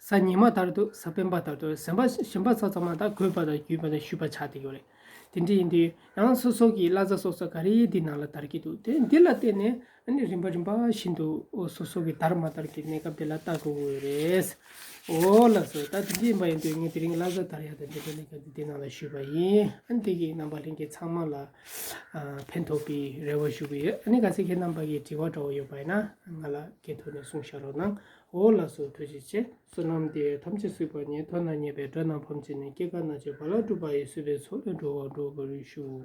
གཟའ་ཉི་མ་དར་འདུག་གཟའ་སྤེན་པ་དར་འདུག་གཟའ་པ་གཞན་པ་ཚང་ཚང་མ་ད་དགོས་པ་དང་བརྒྱུད་པ་དང་ཞུས་པ་ཆགས་བསྡད་ཡོད་རེད། དེ་འདྲ་ཡིན་དུས་ཡང་སོ་སོ་གི་བླ་གཟའ་སོ་སོ་ག་རེ་འདི་ནང་ལ་དར་གྱི་འདུག་དེ་འདི་ལ་བརྟེན་ནས་ཨ་ནི་རིམ་པ་རིམ་པ་བཞིན་དུ་ཨོ་སོ་སོ་གི་དར་མ་དར་གྱི་གནས་སྐབས་དེ་ལ་ལྟ་དགོས་ཀྱི་ཡོད་རེད། ཨོ་ལགས་སོ། ད་དེ་འདྲ་ཡིན་པ་ཡིན་དུས་ངས་དེ་རིང་བླ་གཟའ་དར་ཡག་དང་འབྲེལ་བའི་གནས་སྐབས་འདི་འདི་ནང་ལ་ཞུས་པ་ཡིན། ཨ་ནི་དེ་གི་རྣམ་པ་ལྷན་རྒྱས་ཚང་མ་ལ་ཨ་ཕན་ཐོགས་པའི་རེ་བ་ཞུ་གི་ཡོད། ཨ་ནི་གལ་སྲིད་ཁྱེད་རྣམ་པ་གི་དྲི་བ་འདྲ་བོ་ཡོད་པ་ཡིན་ན་ང་ལ་སྐད་ཐོག་ནས་གསུང་བཞག་རོགས་གནང་། ཨོ་ལགས་སོ། ཐུགས་རྗེ་ཆེ། བསོད་ནམས་འདི་ཡིས་ཐམས་ཅད་གཟིགས་པ་ཉིད། ཐོབ་ནས་ཉེས་པའི་དགྲ་རྣམས་ཕམ་བྱས་ནས། སྐྱེ་རྒ་ན་འཆིའི་རྦ་རླབས་འཁྲུགས་པ་ཡི། སྲིད་པའི་མཚོ་ལས་འགྲོ་བ་སྒྲོལ་བར་ཤོག།